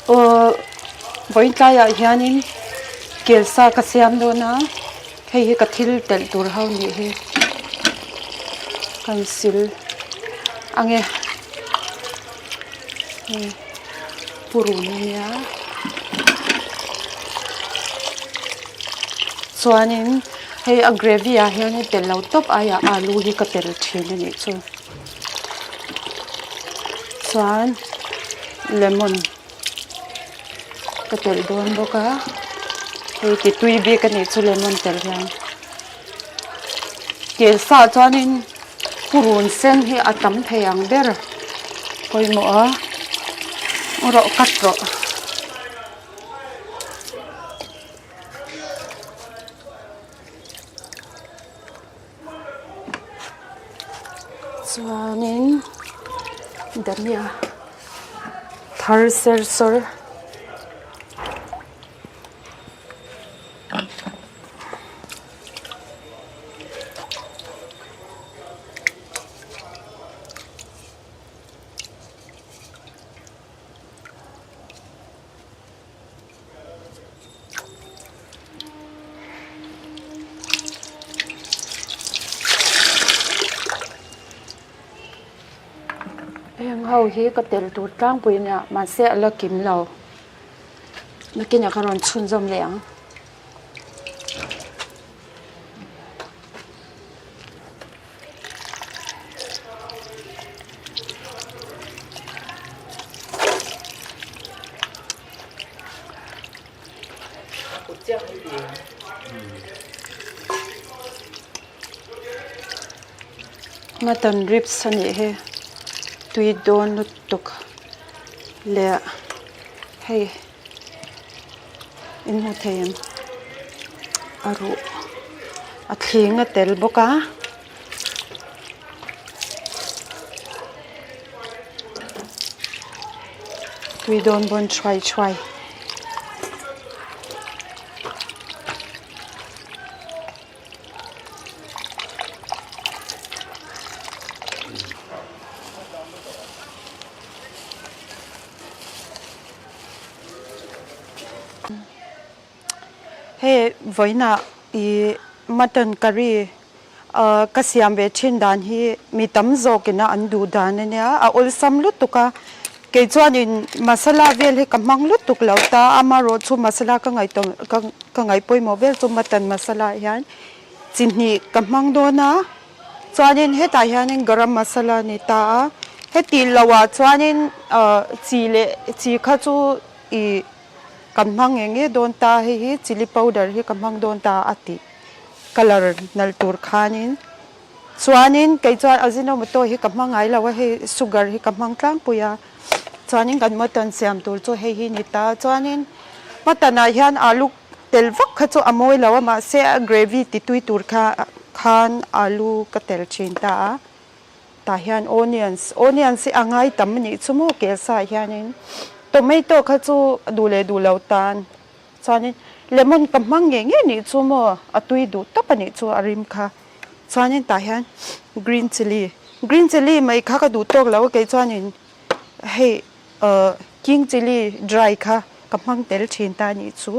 Aw vawiin tlaiah hianin kelsa ka siam dawn a hei hi ka thil telh tur ho nih hi kan sil ange hei purun ania chuanin hei a gravy ah hianin telh lo tawp aiah alu hi ka telh thin a nih chu. Chuan lemon ka telh dawn bawk a hei ti tui bik a nih chu lemon telh hian kelsa ah chuanin purun sen hi a tam thei ang ber pawimawh a rawh cut rawh. Chuanin dania thar ser sawr. Heng ho hi ka tel tur tlangpui ania mahse a la kim lo nakinah ka rawn chhunzawm leh ang. Mutton ribs a nih hi tui dawn lutuk leh hei in hmu thei em a ruh a thling a tel bawk a. Tui dawn bawn thuai thuai. Hei vawiinah ih mutton curry ahh ka siam ve thin dan hi mi tam zawk ina an duh dan a nia a awlsam lutuk a kei chuanin masala vel hi ka hmang lutuk lo ta amaherawh chu masala ka ngaihtuah ka ka ngaih pawimawh vel chu mutton masala ah hian chi hnih ka hmang dawn a chuanin hetah hianin garam masala a ni ta a heti loh ah chuanin ahh chi leh chi kha chu ih Kan hmang nge nge dawn ta hei hi chilli powder hi ka hmang dawn ta a tih colour nalh tur khanin chuanin kei chuan ajinomoto hi ka hmang ngai lo a hei sugar hi ka hmang tlangpui a chuanin kan mutton siam tur chu hei hi ni ta chuanin mutton ah hian alu tel vak kha chu a mawi lo a mahse a gravy ti tui tur kha khan alu ka tel thin ta a Tah hian onions, onions hi a ngai tam a nih chu maw kelsa ah hianin tomato kha chu duh leh duh lo tan chuanin lemon ka hmang ngei ngei nih chu maw a tui duh tawp a nih chu a rim kha chuanin tah hian green chilli, green chilli mai kha ka duh tawk lo a kei chuanin hei ahh king chilli dry kha ka hmang tel thin ta a nih chu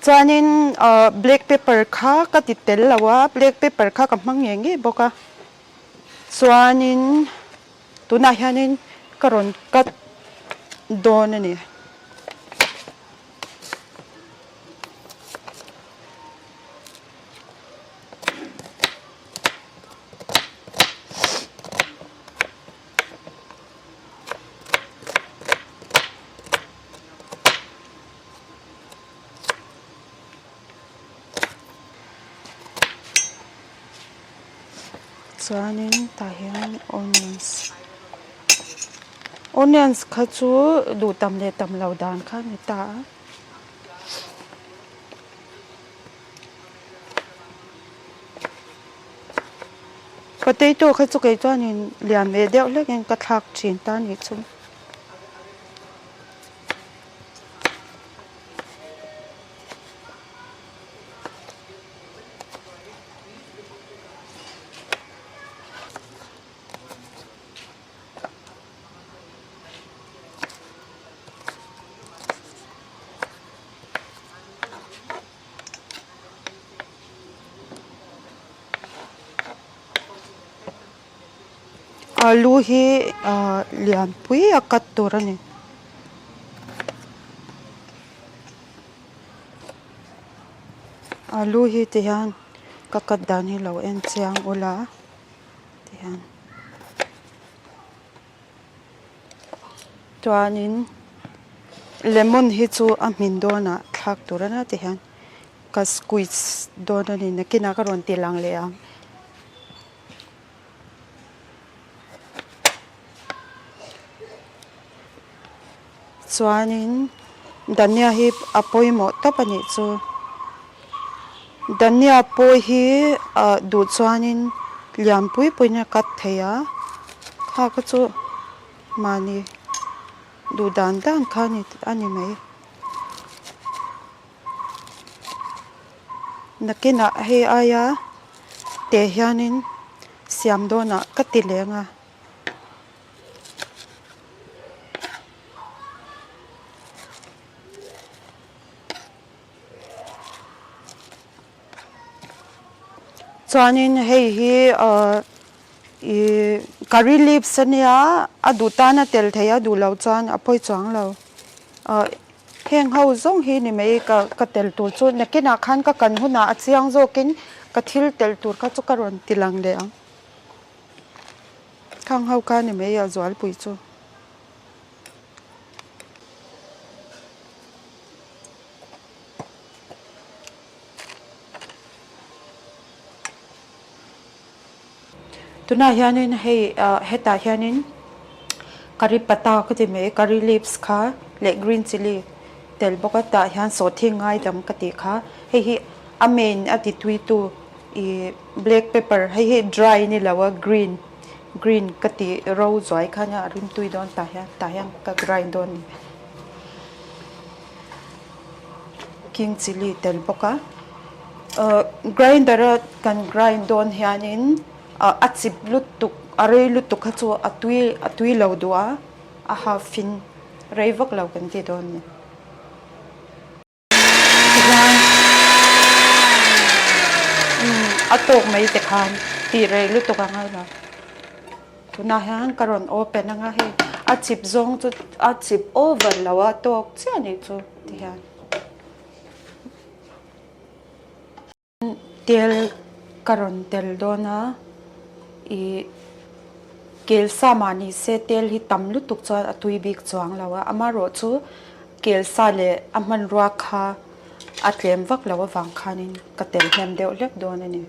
chuanin ahh black pepper kha ka ti tel lo a black pepper kha ka hmang ngei ngei bawk a. Chuanin tunah hianin ka rawn cut dawn a ni. Chuanin tah hian onions onions kha chu duh tam leh tam loh dan kha a ni ta a. Potato kha chu kei chuanin lian ve deuh hlekin ka thlak thin ta a nih chu. Alu hi lianpui a cut tur a ni. Alu hi ti hian ka cut dan hi lo en chiang ula ti hian. Chuanin lemon hi chu a hmin dawnah thlak tur a nia ti hian ka squeeze dawn a ni nakinah ka rawn ti lang leh ang. Chuanin dhania hi a pawimawh tawp a nih chu dhania pawi hi ah duh chuanin lian pui puiin a cut thei a kha kha chu mahni duh dan dan kha a ni mai. Nakinah hei aia teh hianin siam dawnah ka ti leng a. Chuanin hei hi ahh ih curry leaves ania a duh tan a tel thei a duh loh chuan a pawi chuang lo ahh heng ho zawng hi ni mai ka ka tel tur chu nakinah khan ka kan hunah a chiang zawkin ka thil tel tur kha chu ka rawn ti lang leh ang khang ho kha ni mai a zualpui chu. Tunah hianin hei ah hetah hianin curry patta ka ti mai curry leaves kha leh green chilli tel bawk a tah hian sawhthing ngaidam ka tih kha hei hi a main a ti tui tu ih black pepper hei hi dry ni lo a green green ka tih ro zuai kha nia a rimtui dawn tah hian tah hian ka grind dawn a ni. King chilli tel bawk a ahh grinder a kan grind dawn hianin ah a chip lutuk a rei lutuk kha chu a tui a tui lo duh a a half in rei vak lo kan ti dawn a ni. Tichuan umm a tawk mai te khan tih rei lutuk a ngai lo. Tunah hian ka rawn open anga hei a chip zawng chu a chip over lo a tawk chiah anih chu ti hian tel ka rawn tel dawn a ih kel sa mah ni se tel hi tam lutuk chuan a tui bik chuang lo a amaherawh chu kel sa leh a hmanrua kha a tlem vak loh avang khanin ka tel hnem deuh hlek dawn a ni.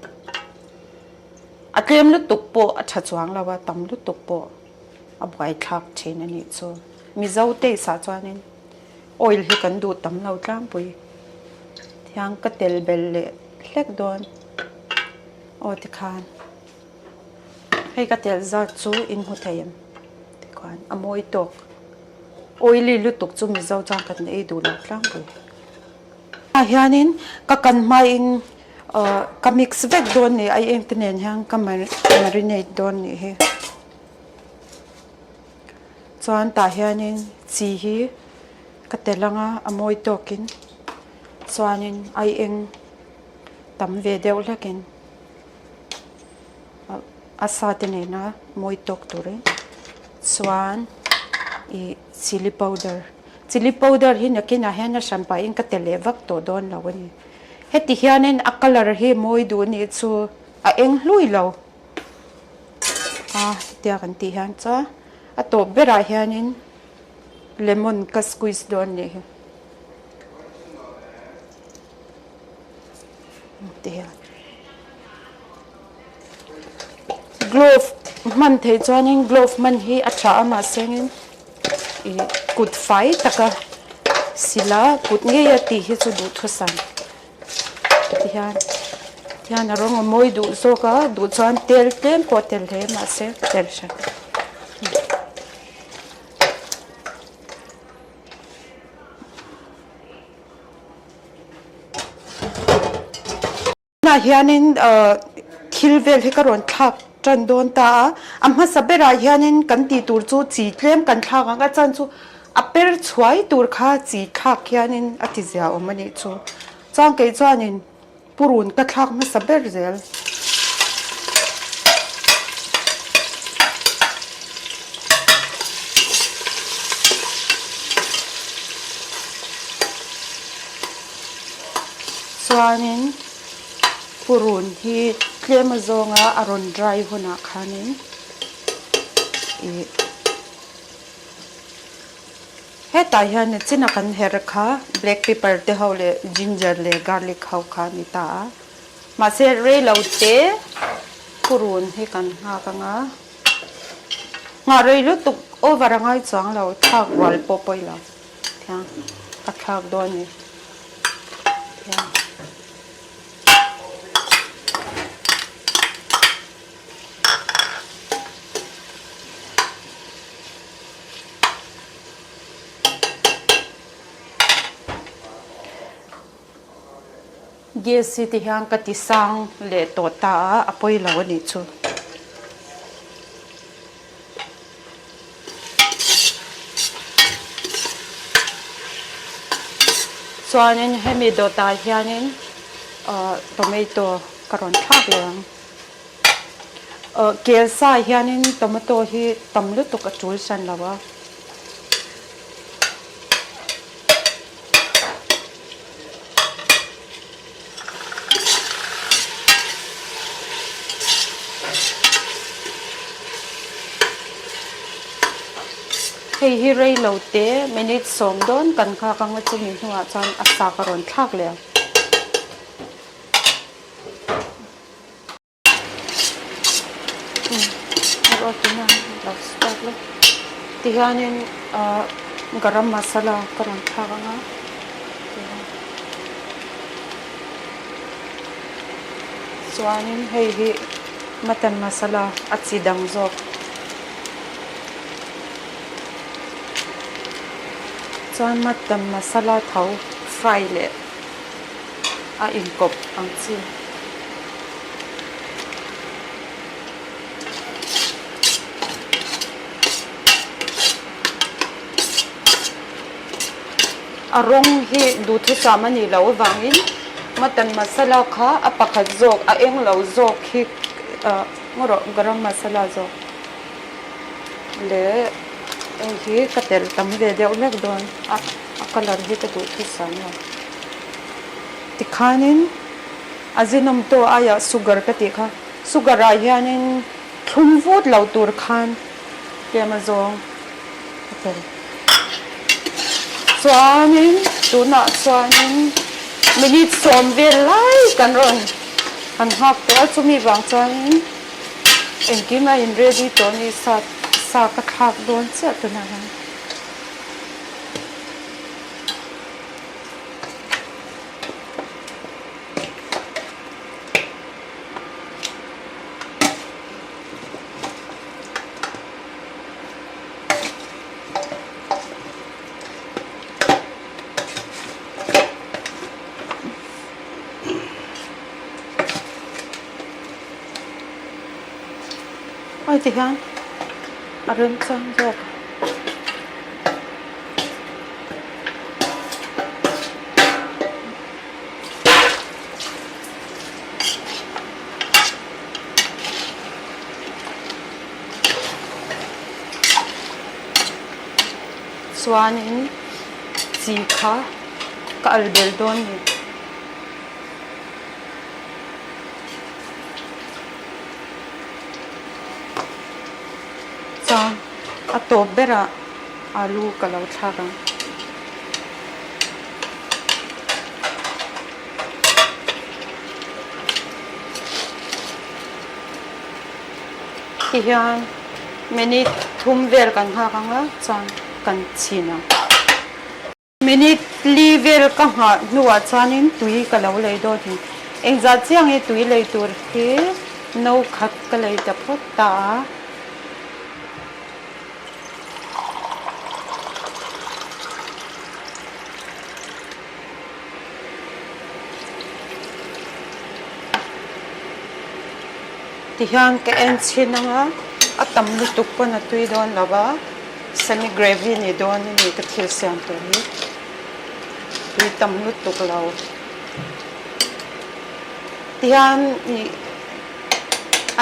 A tlem lutuk pawh a tha chuang lo a, tam lutuk pawh a buaithlak thin a nih chu. Mizo taste ah chuanin oil hi kan duh tam lo tlangpui. Thiang ka tel bel leh hlek dawn aw tikhan hei ka tel zat chu in hmu thei em tikhuan a mawi tawk. Oily lutuk chu Mizo chuan kan ei duh lo tlangpui. Ah hianin ka kan hmain ahh ka mix vek dawn ni a eng te nen hian ka marinate dawn nih hi chuan tah hianin chi hi ka tel ang a a mawi tawkin chuanin aieng tam ve deuh hlekin a sa te nena mawi tawk turin chuan ih chilli powder. Chilli powder hi nakinah hian a hran pahin ka tel leh vak tawh dawn lo a ni. Heti hianin a colour hi mawi duh nih chu a eng hlui lo a hetia kan tih hian chuan a tawp berah hianin lemon ka squeeze dawn nih hi. Glove hman theih chuanin glove hman hi a tha a mahse angin ih kut fai taka sila kut ngei a tih hi chu duhthusam tihian tihian a rawng a mawi duh zawk a duh chuan tel tlem pawh tel hle mahse tel hran. Tunah hianin thil vel hi ka rawn thlak tan dawn ta a, a hmasa berah hianin kan tih tur chu chi tlem kan thlak ang a chan chu a per chhuai tur kha chi thlak hianin a ti zia awm a nih chu. Chuan kei chuanin purun ka thlak hmasa ber zel. Chuanin purun hi tlem azawnga a rawn dry hunah khanin ih hetah hian nichin a kan her kha black pepper te ho leh ginger leh garlic ho kha a ni ta a mahse rei lo te purun hi kan nghak anga nghah rei lutuk over a ngai chuang lo thlak rual pawh pawi lo. Thiang ka thlak dawn ni. Thiang. Gas hi ti hian ka ti sang leh tawh ta a, a pawi lo a nih chu. Chuanin hemi dawtah hianin ahh tomato ka rawn thlak leh ang. Ahh kelsa ah hianin tomato hi tam lutuk a tul hran lo a. Hei hi rei lo te minute sawm dawn kan nghak anga chumi hnuah chuan a sa ka rawn thlak leh ang. Tihianin ahh garam masala ka rawn thlak ang a chuanin hei hi mutton masala a chi dang zawk chuan mutton masala tho fry leh a inkawp ang chi. A rawng hi duhthusam a nih loh avangin mutton masala kha a pakhat zawk a eng lo zawk hi ah ngaw rawh garam masala zawk leh hei hi ka telh tam ve deuh hlek dawn a a colour hi ka duhthusam lo tikhanin. A zinawm tawh aiah sugar ka tih kha. Sugar ah hianin thlum vut lo tur khan tlem a zawng a tel. Chuanin tunah chuanin minute sawm vel lai kan rawn han nghak tawh a, chumi vang chuanin engkim a in ready tawh a ni, sa sa ka thlak dawn chiah tunah hian. Ai ti hian a remchang zawk a. Chuanin chi kha ka al bel dawn ni. Chuan a tawp berah alu ka lo thlak ang. Tihian minute thum vel kan nghak ang a chuan kan chhin ang. Minute li vel ka nghah hnuah chuanin tui ka lo lei dawn hi. Engzah chiang hi tui lei tur hi no khat ka lei ta phawt ta a. Tihian ka en chhin ang a, a tam lutuk pawn a tui dawn lo va, semi gravy ni dawn a ni ka thil siam tur hi, tui tam lutuk lo. Tihian ih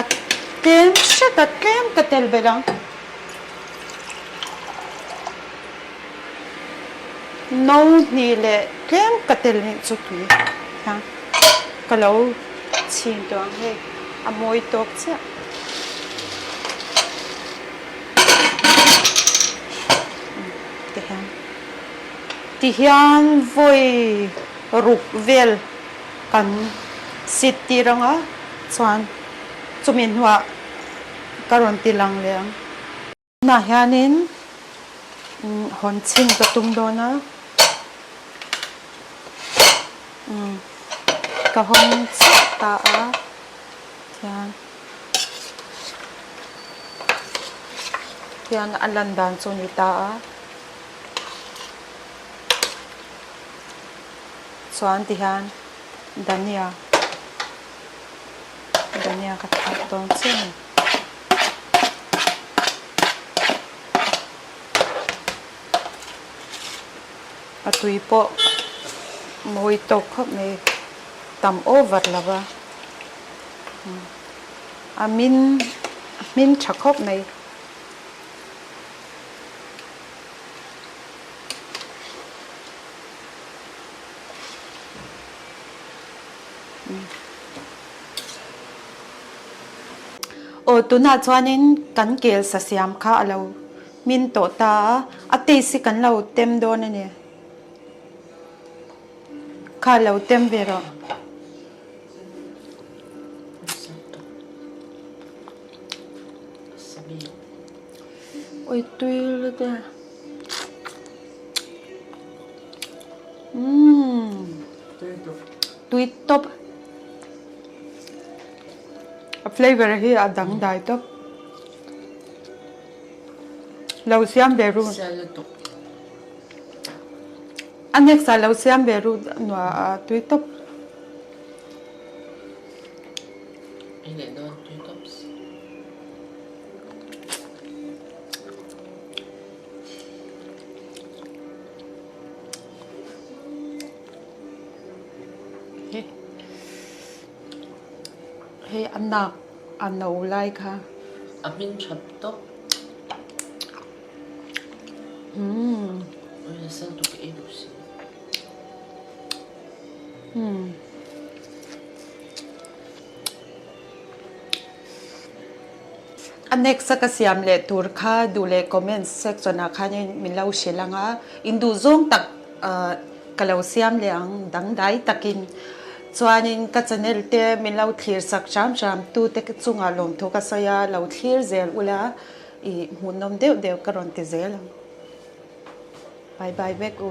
a tlem hret a tlem ka tel belh ang. No hnih leh tlem ka tel nih chu tui a. Ka lo chhin tawh ang hei a mawi tawk chiah. Tihian tihian vawi ruk vel kan sit tir anga chuan chumi hnuah ka rawn ti lang leh ang. Tunah hianin hawn chhin ka tum dawn a, ka hawng chiah ta a tihian tihian a lan dan chu a ni ta a chuan tihian dhania dhania ka thlak dawn chiah a ni. A tui pawh mawi tawk khawp mai tam over lo va a min a hmin tha khawp mai. Aw tunah chuanin kan kel sa siam kha a lo hmin tawh ta a, a taste hi kan lo tem dawn a ni. Kha lo tem ve rawh. Oi tui lut e. Umm. Tui tawp. A flavour hi a dang dai tawp. Lo siam ve ru. A next ah lo siam ve ru nuah a tui tawp. Hei a nak a no lai kha. A hming that tawp. Umm. Oi nasa lutuk ka ei duh si. Umm. A next a ka siam leh tur kha duh leh comment section ah khanin min lo hrilh ang a, in duh zawng tak ka lo siam leh ang dangdai takin. Chuanin ka channel te min lo thlir sak hram hram tute chungah lawmthu ka sawi a, lo thlir zel ula i hmuhnawm deuh deuh ka rawn ti zel ang. Bye bye vek u.